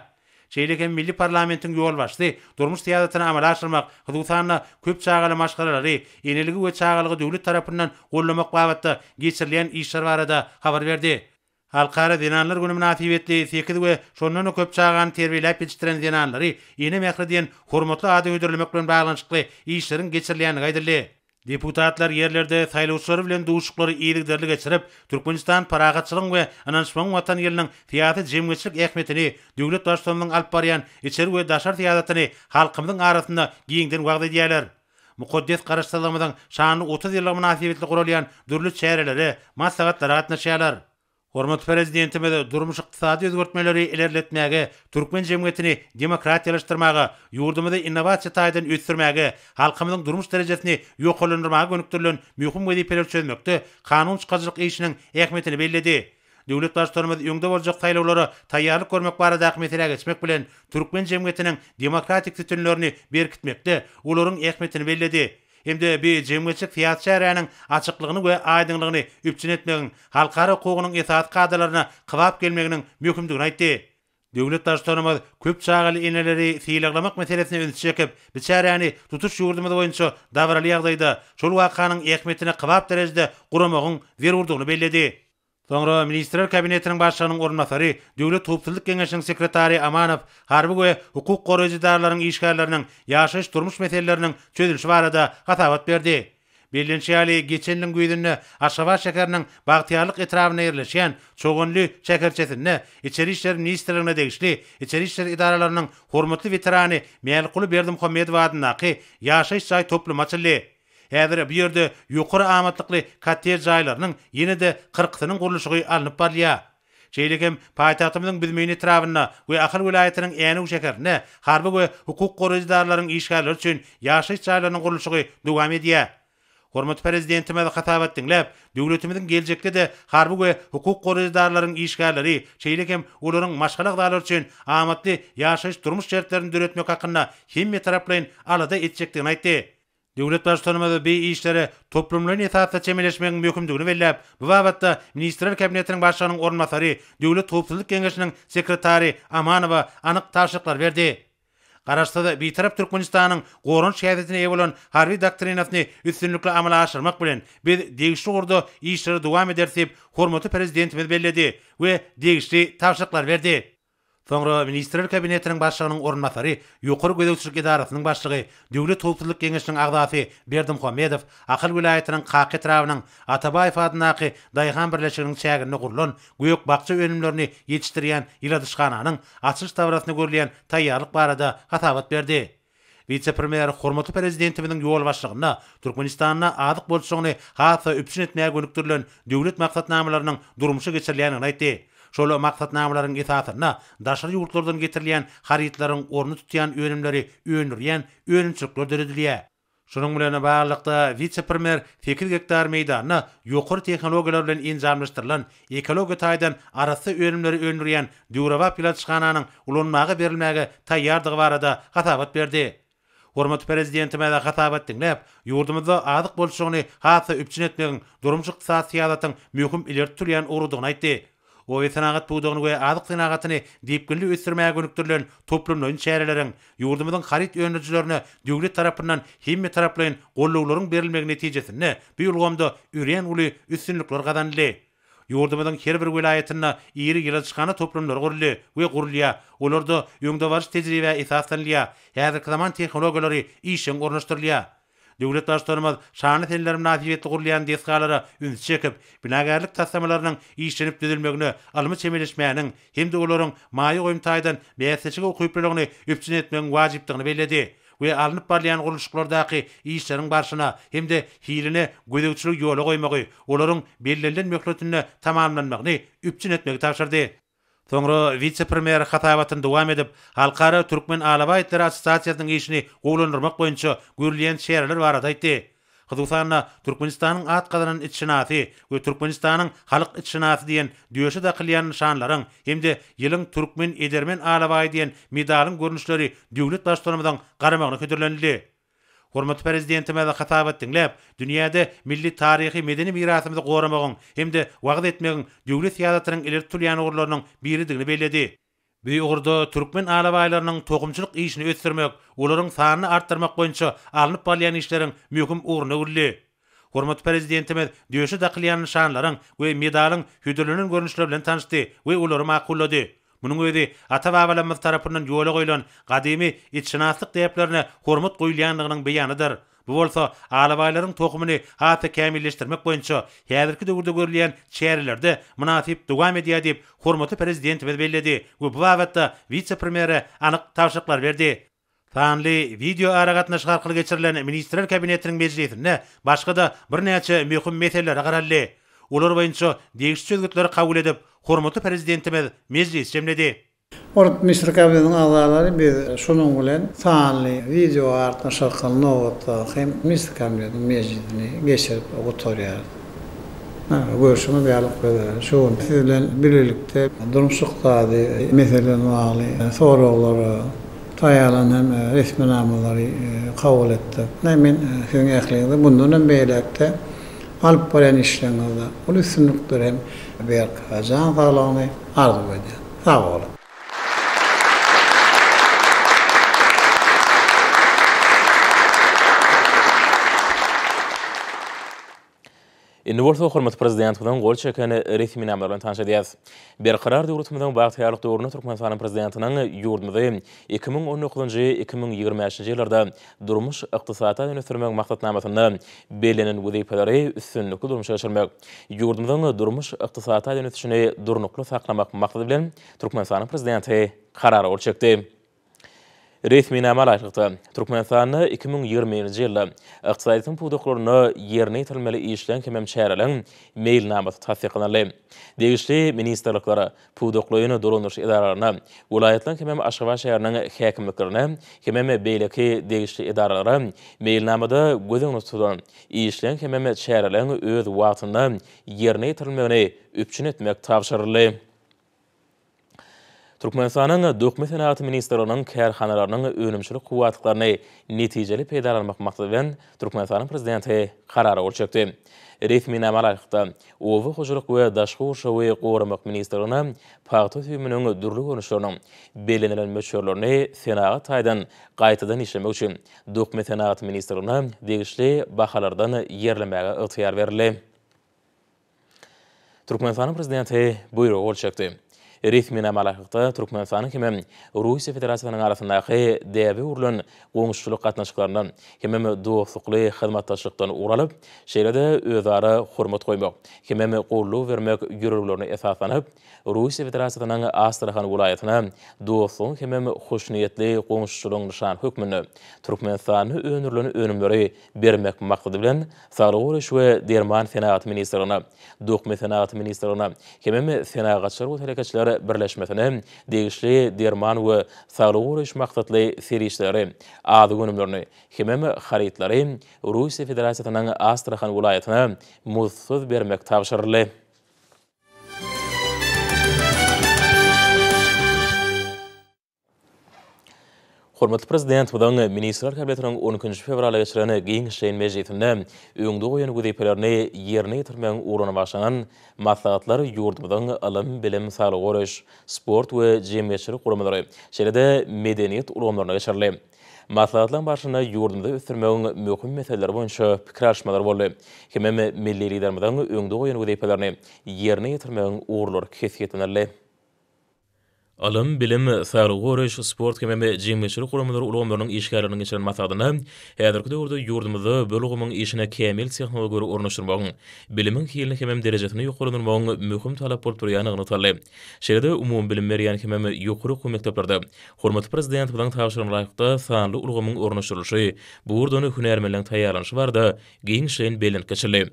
Şeýle hem milli parlamentiň ýolbaşçysy durmuş syýasatyny amala aşyrmak, hususan-da, köp çagaly maşgalalary, eneligi we çagalygy döwlet tarapyndan goldamak babatda geçirilýän işler barada habar berdi. Halkara zenanlar güni mynasybetli sekiz we şondan-da köp çagany terbiýeläp ýetişdiren zenanlary Ene mähri diýen hormatly ada hödürlemek bilen baglanyşykly işleriň geçirilýändigi aýdyldy. Deputatlar ýerlerde saýlawçylar bilen duşuşyklary yzygiderli geçirip, Türkmenistan parahatçylygyň we ynanyşmagyň Watany ýylynyň syýasy-jemgyýetçilik ähmiýetini, döwlet Baştutanymyzyň alyp barýan içeri we daşary syýasatyny halkymyzyň arasynda giňden wagyz edýärler. Mukaddes Garaşsyzlygymyzyň şanly 30 ýyllygy mynasybetli guralýan dürli çärelere, maslahatlara gatnaşýarlar. Hormatly Prezidentimiz durmuş-ykdysady özgertmeleri ilerletmäge, türkmen jemgyýetini demokratiýalaşdyrmaga, ýurdumyzy innowasiýa taýdan ösdürmäge, halkymyzyň durmuş derejesini ýokarlandyrmaga gönükdirilen möhüm wezipeleri çözmekde kanun çykaryjylyk işiniň ähmiýetini belledi. Döwlet Baştutanymyz öňde boljak saýlawlara taýýarlyk görmek baradaky meselä geçmek bilen, türkmen jemgyýetiniň demokratik sütünlerini berkitmekde olaryň ähmiýetini belledi. Hem-de bi jemgyýetçilik-syýasy çäräniň açyklygyny we aýdyňlygyny üpjün etmegiň halkara hukugynyň esasy kadalaryna kybap gelmeginiň möhümdigini aýtdy. Döwlet Baştutanymyz köp çagaly eneleri sylaglamak meselesine ünsi çekip, bu çäräni tutuş ýurdumyz boýunça dabaraly ýagdaýda, şol wakanyň ähmiýetine kybap derejede guramagyň zerurdygyny belledi. Soňra Ministrler Kabinetiniň Başlygynyň orunbasary, Döwlet howpsuzlyk geňeşiniň sekretary Amanow harby we hukuk goraýjy edaralaryň işgärleriniň ýaşaýyş-durmuş meseleleriniň çözülişi barada hasabat berdi. Bellenişi ýaly, geçen ýylyň güýzünde Aşgabat şäheriniň Bagtyýarlyk etrabynda ýerleşýän Çoganly şäherçesinde Içeri işler ministrligine degişli içeri işler edaralarynyň hormatly weterany Mälikguly Berdimuhamedow adyndaky ýaşaýyş jaý toplumy açyldy. Häzir bu ýerde ýokary amatlykly kottej jaýlarynyň ýene-de kyrkysynyň gurluşygy alnyp barylýar. Şeýle hem paýtagtymyzyň Büzmeýin etrabynda we Ahal welaýatynyň Änew şäherinde harby we hukuk goraýjy edaralaryň işgärleri üçin ýaşaýyş jaýlarynyň gurluşygy dowam edýär. Hormatly Prezidentimiz hasabat diňläp, döwletimiziň geljekde-de harby we hukuk goraýjy edaralaryň işgärleri, şeýle hem olaryň maşgala agzalary üçin amatly ýaşaýyş-durmuş şertlerini döretmek hakynda hemmetaraplaýyn alada etjekdigini aýtdy. Döwlet Baştutanymyz bi işlere toplumlaýyn esasda çemeleşmegiň möhümdigini belläp, bu babatda Ministrler Kabinetiniň Başlygynyň orunbasary, Döwlet howpsuzlyk geňeşiniň sekretary Amanowa anyk tabşyryklary berdi. Garaşsyz, Bitarap Türkmenistanyň goranyş häsiýetine eýe bolan Harby doktrinasyny üstünlikli amala aşyrmak bilen, biz degişli ugurda işleri dowam ederis diýip, hormatly Prezidentimiz belledi we degişli tabşyryklary berdi. Soňra Ministrler Kabinetiniň Başlygynyň orunbasary, Ýokary gözegçilik edarasynyň başlygy, Döwlet howpsuzlyk geňeşiniň agzasy Berdimuhamedow Ahal welaýatynyň Kaka etrabynyň Atabaýew adyndaky daýhan birleşiginiň çäginde gurlan gök-bakja önümlerini ýetişdirýän ýyladyşhananyň açylyş dabarasyna görülýän taýýarlyk barada hasabat berdi. Wise-premýer hormatly Prezidentimiziň ýolbaşçylygynda Türkmenistanda azyk bolçulygyny has-da üpjün etmäge gönükdirilen döwlet maksatnamalarynyň durmuşa geçirilýändigini aýtdy. Şol maksatnamalaryň esasynda daşary ýurtlardan getirilýän harytlaryň ornuny tutýan önümleri öndürýän önümçilikler döredilýär. Şunuň bilen baglylykda, wise-premýer sekiz gektar meýdanda ýokary tehnologiýalar bilen enjamlaşdyrylan, ekologiýa taýdan arassa önümleri öndürýän döwrebap ýyladyşhananyň ulanmaga berilmäge taýýardygy barada hasabat berdi. Hormatly Prezidentimiz hasabat diňläp, ýurdumyzda azyk bolçulygyny has-da üpjün etmegiň durmuş-ykdysady syýasatyň möhüm ileri tutulýan ugrudygyny aýtdy. Obasenagat pudagyny we azyk senagatyny depginli ösdürmäge gönükdirilen toplumlaýyn çäreleriň, ýurdumyzyň haryt öndürijilerine döwlet tarapyndan hemmetaraplaýyn gollawlaryň berilmegi netijesinde bu ulgamda örän uly üstünlikler gazanyldy. Ýurdumyzyň her bir welaýatynda iri ýyladyşhana toplumlary guruldy we gurulýar, olarda öňdebaryjy tejribä esaslanylýar, häzirki zaman tehnologiýalary işjeň ornaşdyrylýar. Döwlet Baştutanymyz şanly seneler mynasybetli gurulýan desgalara ünsi çekip, binagärlik taslamalarynyň işlenip düzülmegine ylmy çemeleşmäniň hem-de olaryň maýa goýum taýdan bäsleşige ukyplylygyny üpjün etmegiň wajypdygyny belledi. we alnyp barylýan gurluşyklardaky işleriň barşyna hem-de hiline gözegçiligi ýola goýmagy, olaryň bellenilen möhletinde tamamlanmagyny üpjün etmegi tabşyrdy. Soňra wise-premýer hasabatyny dowam edip, Halkara Türkmen alabaý itleri assosiasiýasynyň işini gowulandyrmak boýunça görülýän çäreler barada aýtdy. Hususan-da, Türkmenistanyň at gazanan itşynasy we Türkmenistanyň halk itşynasy diýen döşe dakylýan nyşanlaryň hem-de Ýylyň türkmen edermen alabaýy diýen medalyň görnüşleri döwlet Baştutanymyzyň garamagyna hödürlenildi. Hormatly Prezidentimiz hasabat diňläp, dünýäde milli taryhy-medeni mirasymyzy goramagyň hem-de wagyz etmegiň döwlet syýasatynyň ileri tutulýan ugurlarynyň biridigini belledi. Bu ugurda türkmen alabaýlarynyň tohumçylyk işini ösdürmek, olaryň sanyny artdyrmak boýunça alnyp barylýan işleriň möhüm ugruna öwrüldi. Hormatly Prezidentimiz döşe dakylýan nyşanlaryň we medalyň hödürlenen görnüşleri bilen tanyşdy we olary makullady. Munuň özi ata-babalarymyz tarapyndan ýola goýlan gadymy itşynaslyk däplerine hormat goýulýandygynyň beýanydyr. Bu bolsa alabaýlaryň tohumyny has-da kämilleşdirmek boýunça häzirki döwürde görülýän çärelerde mynasyp dowam edýär diýip, hormatly Prezidentimiz belledi we bu babatda wise-premýere anyk tabşyryklary berdi. Sanly wideoaragatnaşyk arkaly geçirilen Ministrler Kabinetiniň mejlisinde başga-da birnäçe möhüm meselelere garaldy. Olar boýunça degişli çözgütleri kabul edip, hormatly Prezidentimiz mejlisi jemledi. Hormatly Ministrler Kabinetiniň agzalary biz şunuň bilen sanly wideo aragatnaşyk arkaly nobatdaky Ministrler Kabinetiniň mejlisini geçirip gutarýarys. Görşüňiz ýaly biz şu gün siz bilen bilelikde durmuş-ykdysady meseleler bilen bagly soraglara taýýarlan hem resminamalary kabul etdik. Men siziň ähliňize mundan hem beýläk-de alyp barýan işleriňizde uly üstünlikleri hem berk jan saglygyny arzuw edýän. Sag boluň. Indi bolsa hormatly Prezidentimiziň gol çeken resminamalary bilen tanyş edýäris. Berkarar döwletimiziň bagtyýarlyk döwründe Türkmenistanyň Prezidentiniň ýurdumyzy 2019-njy, 2025-nji ýyllarda durmuş-ykdysady taýdan ösdürmegiň maksatnamasynda bellenen wezipeleri üstünlikli durmuşa geçirmek, ýurdumyzyň durmuş-ykdysady taýdan ösüşini durnukly saklamak maksady bilen Türkmenistanyň Prezidenti Karara gol çekdi. Resminama laýyklykda, Türkmenistanda 2021-nji ýylda ykdysadyýetiň pudaklarynda ýerine ýetirilmeli işleň hemem çäreleriň meýilnamasy tassyklanyldy. Degişli ministrliklere, pudaklaýyn dolandyryş edaralaryna, welaýatlaryň hemem Aşgabat şäheriniň häkimliklerine hemem beýleki degişli edaralara meýilnamada göz öňünde tutulan işleň hemem çäreleriň öz wagtynda ýerine ýetirilmegini üpjün etmek tabşyryldy. Türkmenistanyň Dokma senagaty ministrliginiň kärhanalarynyň önümçilik kuwwatlyklaryny netijeli peýdalanmak maksady bilen, Türkmenistanyň Prezidenti Karara gol çekdi. Resminama laýyklykda, Oba hojalyk we daşky gurşawy goramak ministrligine pagta süýüminiň dürli görnüşleriniň bellenilen möçberlerini senagat taýdan gaýtadan işlemek üçin Dokma senagaty ministrligine degişli bahalardan ýerlemäge ygtyýar berildi. Türkmenistanyň Prezidenti buýruga gol çekdi. Resminama laýyklykda, Türkmenistanyň hemem Russiýa Federasiýasynyň arasyndaky däbe öwrülen goňşuçylyk gatnaşyklaryndan hemem dostlukly hyzmatdaşlykdan ugur alyp, şeýle-de özara hormat goýmak hemem goldaw bermek ýörelgelerine esaslanyp, Russiýa Federasiýasynyň Astrahan welaýatyna dostlugyň hemem hoşniýetli goňşuçylygyň nyşany hökmünde Türkmenistanda öndürilen önümleri bermek maksady bilen, Saglygy goraýyş we derman senagaty ministrligine, Dokma senagaty ministrligine hemem Senagatçylar we telekeçiler birleşmesine degişli derman we saglygy goraýyş maksatly serişdeleri, azyk önümlerini hemem harytlary Russiýa Federasiýasynyň Astrahan welaýatyna muzdsuz bermek tabşyryldy. Hormatly Prezidentimiziň Ministrler Kabinetiniň on ikinji fewralda geçiren giňişleýin mejlisinde öňde goýan wezipelerini ýerine ýetirmegiň ugruna bagyşlanan maslahatlar ýurdumyzyň ylym, bilim, saglygy goraýyş, sport we jemgyýetçilik guramalary, şeýle-de medeniýet ulgamlarynda geçirildi. Maslahatlaryň barşynda ýurdumyzy ösdürmegiň möhüm meseleleri boýunça pikir alyşmalar boldy hemem milli Liderimiziň öňde goýan wezipelerini ýerine ýetirmegiň ugurlary kesgitlenildi. Ylym, bilim, saglygy goraýyş, sport hemem jemgyýetçilik guramalary ulgamlarynyň işgärleriniň geçiren maslahatynda häzirki döwürde ýurdumyzda bu ulgamyň işine kämil tehnologiýalary ornaşdyrmagyň, bilimiň hilini hemem derejesini ýokarlandyrmagyň möhüm talap bolup durýandygy nygtaldy. Şeýle-de umumybilim berýän hemem ýokary okuw mekdeplerde hormatly Prezidentimiziň tabşyrygyna laýyklykda sanly ulgamyň ornaşdyrylyşy, bu ugurdan hünärmenleriň taýýarlanyşy barada giňişleýin bellenip geçildi.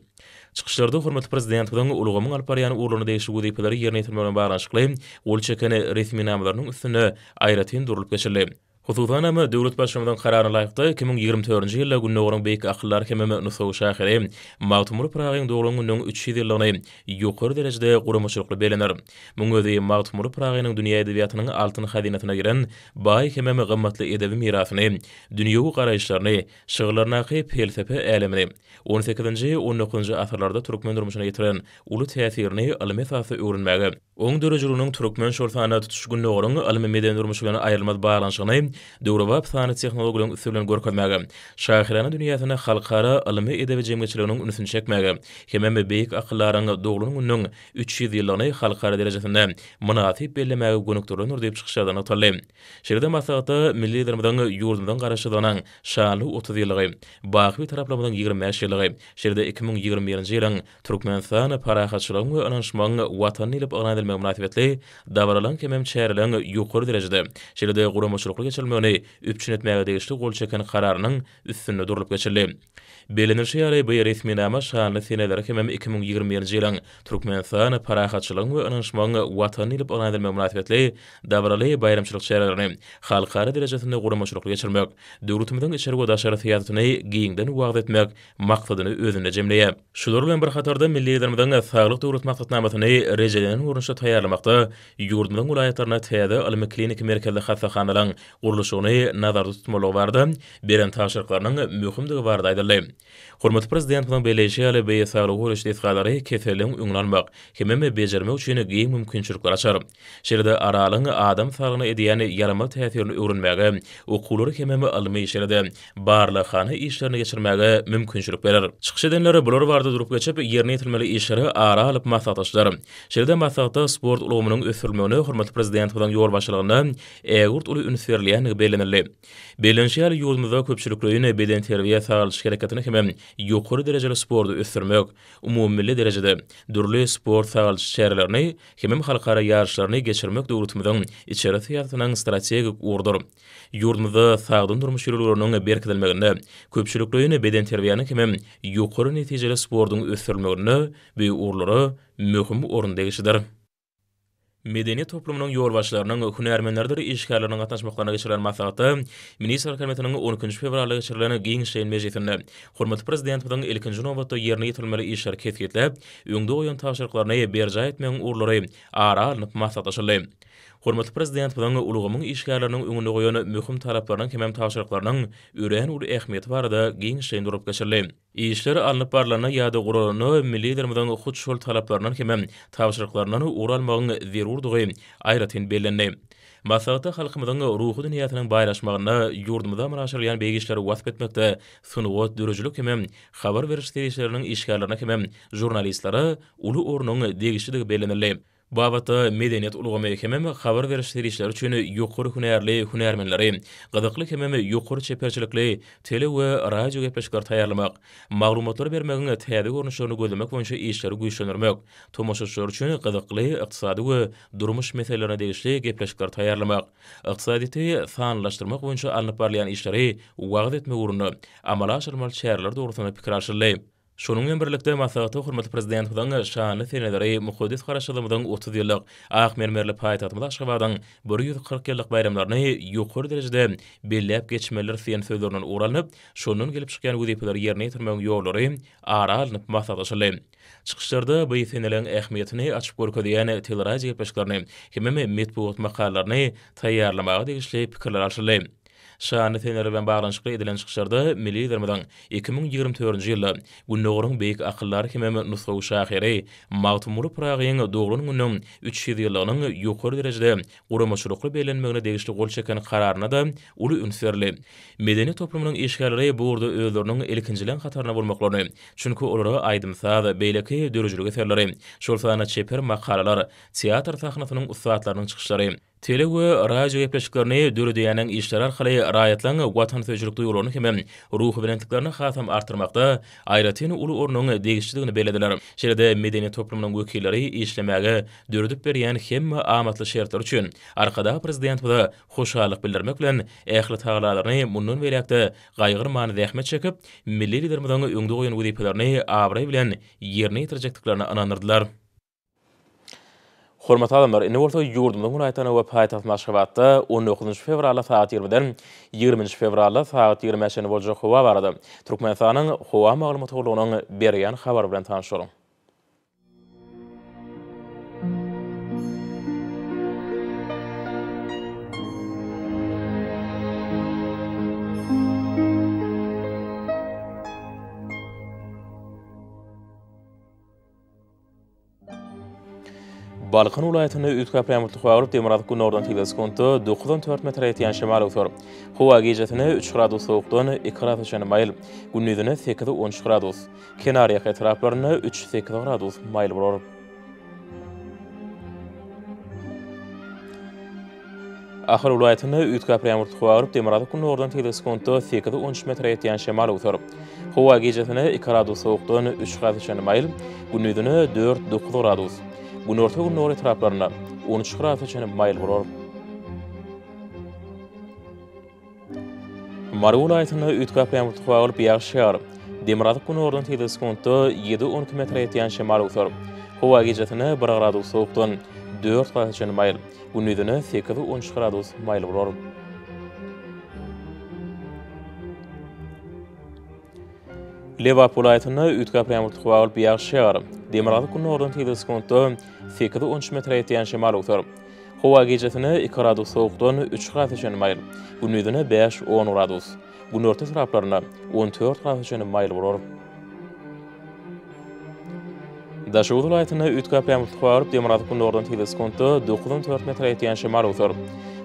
Çykyşlarda hormatly Prezidentimiziň ulgamyň alyp barýan ugurlaryna degişli wezipeleri ýerine ýetirmek bilen baglanyşykly gol çeken resminamalarynyň üstünde aýratyn durlup geçildi. Hususan hem, döwlet Baştutanymyzyň Kararyna laýyklykda, 2024-nji ýylda Gündogaryň beýik akyldary hemem nusgawy şahyry Magtymguly Pyragynyň doglan gününiň 300 ýyllygyny ýokary derejede guramaçylykly bellener. Munuň özi Magtymguly Pyragynyň dünýä edebiýatynyň altyn hazynasyna giren baý hemem gymmatly edebi mirasyny, dünýewi garaýyşlaryny, şygyrlaryndaky pelsepe älemini, On sekizinji, on dokuzynjy asyrlarda türkmen durmuşyna ýetiren uly täsirini ylmy esasda öwrenmäge, oň döredijiliginiň türkmen, şol sanda tutuş Gündogaryň ylmy-medeni durmuşy bilen aýrylmaz baglanyşygyny döwrebap sanly tehnologiýalaryň üsti bilen görkezmäge, şahyrana dünýäsine halkara ylmy-edebi jemgyýetçiliginiň ünsüni çekmäge hemem beýik akyldaryň doglan gününiň 300 ýyllygyny halkara derejesinde mynasyp bellemäge gönükdirilendir diýip çykyşlarda nygtaldy. Şeýle-de maslahatda milli Liderimiziň ýurdumyzyň Garaşsyzlygynyň şanly 30 ýyllygy, baky Bitaraplygymyzyň 25 ýyllygy, şeýle-de 2021-nji ýylyň Türkmenistan, parahatçylygyň we ynanyşmagyň Watany diýlip yglan edilmegi mynasybetli dabaralaryň hemem çäreleriň ýokary derejede, şeýle-de guramaçylykly geçirilmegini üpjün etmäge degişli gol çeken Kararynyň üstünde durlup geçildi. Bellenilişi ýaly, bu resminama şanly seneleri hemem 2021-nji ýylyň Türkmenistan, parahatçylygyň we ynanyşmagyň Watany diýlip yglan edilmegi mynasybetli dabaraly baýramçylyk çärelerini halkara derejesinde guramaçylykly geçirmek, döwletimiziň içeri we daşary syýasatyny giňden wagyz etmek maksadyny özünde jemleýär. Şular bilen bir hatarda, milli Liderimiziň Saglyk Döwlet maksatnamasyny rejelenen görnüşde taýýarlamakda ýurdumyzyň welaýatlarynda täze ylmy-kliniki merkezli hassahanalaryň gurluşygyny nazarda tutmalygy barada beren tabşyryklarynyň möhümdigi barada aýdyldy. Hormatly Prezidentimiziň belleýşi ýaly, bu saglygy goraýyş desgalary keseliň öňüni almak hemem bejermek üçin giň mümkinçilikleri açar. Şeýle-de Aralyň adam saglygyna edýän ýaramaz täsirini öwrenmäge, okuwlary hemem ylmy, şeýle-de barlaghana işlerini geçirmäge mümkinçilik berer. Çykyş edenler bular barada durup geçip, ýerine ýetirilmeli işleri ara alyp maslahatlaşdylar. Şeýle-de maslahatda sport ulgamynyň ösdürilmegine hormatly Prezidentimiziň ýolbaşçylygynda ägirt uly üns berilýändigi bellenildi. Bellenişi ýaly, ýurdumyzda köpçülikleýin bedenterbiýe-sagaldyş hereketini hemem ýokary derejeli sporty ösdürmek, umumymilli derejede dürli sport-sagaldyş çärelerini hemem halkara ýaryşlaryny geçirmek döwletimiziň içeri syýasatynyň strategik ugrudyr. Ýurdumyzda sagdyn durmuş ýörelgeleriniň berkidilmeginde, köpçülikleýin bedenterbiýäniň hemem ýokary netijeli sportuň ösdürilmeginde bu ugurlara möhüm orun degişlidir. Medeniýet toplumynyň ýolbaşçylarynyň, hünärmenleridir işgärleriniň gatnaşmaklarynda geçirilen maslahatda Ministrler Kabinetiniň on ikinji fewralda geçirilen giňişleýin mejlisinde hormatly Prezidentimiziň ilkinji nobatda ýerine ýetirilmeli işleri kesgitläp, öňde goýan tabşyryklaryny berjaý etmegiň ugurlary ara alnyp maslahatlaşyldy. Hormatly Prezidentimiziň ulgamyň işgärleriniň öňünde goýan möhüm talaplarynyň hemem tabşyryklarynyň örän uly ähmiýeti barada giňişleýin durup geçildi. Işler alnyp barlanda ýa-da guralanda milli Liderimiziň hut şol talaplaryndan hemem tabşyryklaryndan ugur almagyň zerurdygy aýratyn bellendi. Maslahatda halkymyzyň ruhy dünýäsiniň baýlaşmagynda, ýurdumyzda amala aşyrylýan beýik işleri wasp etmekde sungat, döredijilik hemem habar beriş serişdeleriniň işgärlerine hemem žurnalistlere uly ornuň degişlidigi bellenildi. Babatda medeniýet ulgamy hemem habar beriş serişdeleri üçin ýokary hünärli hünärmenleri, gyzykly hemem ýokary çeperçilikli tele we radio gepleşikleri taýýarlamak, maglumatlary bermegiň täze görnüşlerini gözlemek boýunça işleri güýçlendirmek, tomaşaçylar üçin gyzykly ykdysady we durmuş meselelerine degişli gepleşikleri taýýarlamak, ykdysadyýeti sanlylaşdyrmak boýunça alnyp barylýan işleri wagyz etmek ugrunda amala aşyrylmaly çäreler dogrusynda pikir alşyldy. Şonuň bilen birlikde, maslahatda hormatly Prezidentimiziň şanly seneleri, mukaddes Garaşsyzlygymyzyň 30 ýyllyk, ak mermerli paýtagtymyz Aşgabadyň 140 ýyllyk baýramlaryny ýokary derejede belläp geçmelidiris diýen sözlerinden ugur alnyp, şondan gelip çykýan wezipeleri ýerine ýetirmegiň ýollary ara alnyp maslahatlaşyldy. Çykyşlarda bu seneleriň ähmiýetini açyp görkezýän teleradiogepleşiklerini hemem metbugat makalalaryny taýýarlamaga degişli pikirler alşyldy. Şanly seneler bilen baglanyşykly edilen çykyşlarda milli Liderimiziň 2024-nji ýylda Gündogaryň beýik akyldary hemem nusgawy şahyry Magtymguly Pyragynyň doglan gününiň 300 ýyllygynyň ýokary derejede guramaçylykly bellenmegine degişli gol çeken Kararyna-da uly üns berildi. Medeniýet toplumynyň işgärleri bu ugurda özleriniň ilkinjileň hatarynda bolmaklaryny, çünki olara aýdym-saz, beýleki döredijilik eserleri, şol sanda çeper makalalar, teatr sahnasynyň ussatlarynyň çykyşlary. Tele we radio gepleşiklerini döredýäniň işleri arkaly raýatlaryň watansöýüjilik duýgularyny hem ruhubelentliklerini hasam artdyrmakda aýratyn uly ornuň degişlidigini bellediler. Şeýle-de medeniýet toplumynyň wekilleri işlemäge döredip berýän hemme amatly şertleri üçin Arkadag Prezidentimize hoşallyk bildirmek bilen, ähli tagallalaryny mundan beýläk-de gaýgyrman zähmet çekip, milli Liderimiziň öňde goýan wezipelerini abraý bilen ýerine ýetirjekdiklerine ynandyrdylar. Hormatly adamlar, indi bolsa ýurdumyzyň welaýatlarynda we paýtagtymyz Aşgabatda on dokuzynjy fewralda sagat ýigrimiden ýigriminji fewralda sagat ýigrimä çenli boljak howa barada Türkmenistanyň Howa maglumat gullugynyň berýän habary bilen tanyşalyň. Balkan welaýatynda üýtgäp ýagmurly howa bolup, demirgazyk-günordan tizligi sekuntda dokuzdan dört metre ýetýän şemal öwser. Howa gijesine üç gradus sowukdan iki grasa çenli maýyl, gündizine sekiz-on üç gradus, kenarýaka etraplarynda üç-sekiz gradus maýyl bolar. Ahal welaýatynda üýtgäp ýagmurly howa bolup, demirgazyk-günordan tizligi sekuntda sekiz-on üç metre ýetýän şemal öwser. Howa gijesine iki gradus sowukdan üç grasa çenli maýyl, gündizine dört-dokuz gradus, günorta-gündogar etraplarynda 13 grasa çenli maýyl bolar. Mary welaýatynda üýtgäp ýagmurly howa bolup, ýagyş ýagar. Demirgazyk-günordan tizligi sekuntda ýedi-on iki metre ýetýän şemal öwser. Howa gijesine bir gradus sowukdan dört grasa çenli maýyl, gündizine sekiz-on üç gradus maýyl bolar. Lebap welaýatynda üýtgäp ýagmurly howa bolup, ýagyş ýagar. Demirgazyk-günordan tizligi sekuntda sekiz-on üç metre ýetýän şemal öwser. Howa gijesine iki gradus sowukdan üç grasa çenli maýyl, gündizine bäş-on gradus, günorta etraplarynda on dört grasa çenli maýyl bolar. Daşoguz welaýatynda üýtgäp ýagmurly howa bolup, demirgazyk-günordan tizligi sekuntda dokuzdan dört metre ýetýän şemal öwser.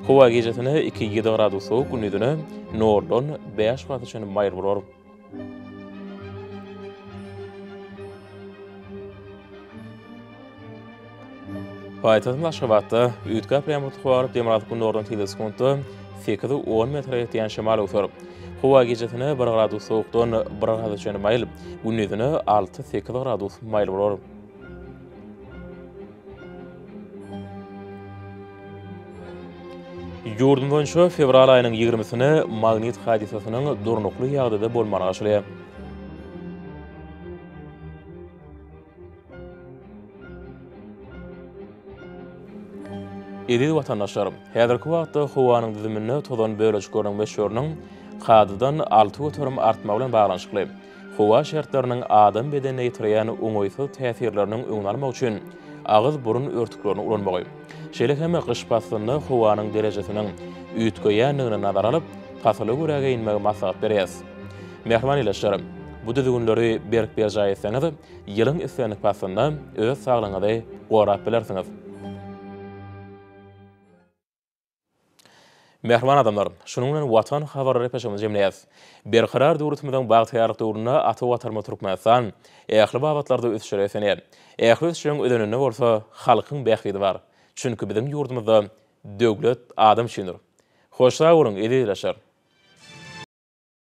Howa gijesine iki-ýedi gradus sowuk, gündizine noldan bäş grasa çenli maýyl bolar. Paýtagtymyz Aşgabatda üýtgäp ýagmurly howa bolup, demirgazyk-günordan tizligi sekuntda sekiz-on metre ýetýän şemal öwser. Howa gijesine bir gradus sowukdan bir grada çenli maýyl, gündizine alty-sekiz gradus maýyl bolar. Ýurdumyz boýunça fewral aýynyň ýigrimisine magnit hadysasynyň durnukly ýagdaýda bolmagyna garaşylýar. Eziz watandaşlar, häzirki wagtda howanyň düzüminde tozan bölejikleriniň möçberiniň kadadan 6% artmagy bilen baglanyşykly howa şertleriniň adam bedenine ýetirýän oňaýsyz täsirleriniň öňüni almak üçin agyz-burun örtüklerini ulanmagy, şeýle hem gyş paslynda howanyň derejesiniň üýtgeýändigini nazara alyp, pasyla görä geýinmegi maslahat berýäris. Mähriban ildeşler, bu düzgünleri berk berjaý etseňiz, ýylyň islendik paslynda öz saglygyňyzy gorap bilersiňiz. Mähriban adamlar, şunuň bilen Watan habarlary gepleşigimizi jemleýäris. Berkarar döwletimiziň bagtyýarlyk döwründe ata Watanymyz Türkmenistan ähli babatlarda ösüşlere beslenýär. Ähli ösüşleriň özeninde bolsa halkyň bähbidi bar. Çünki biziň ýurdumyzda döwlet adam üçindir. Hoş sag boluň, eziz ildeşler!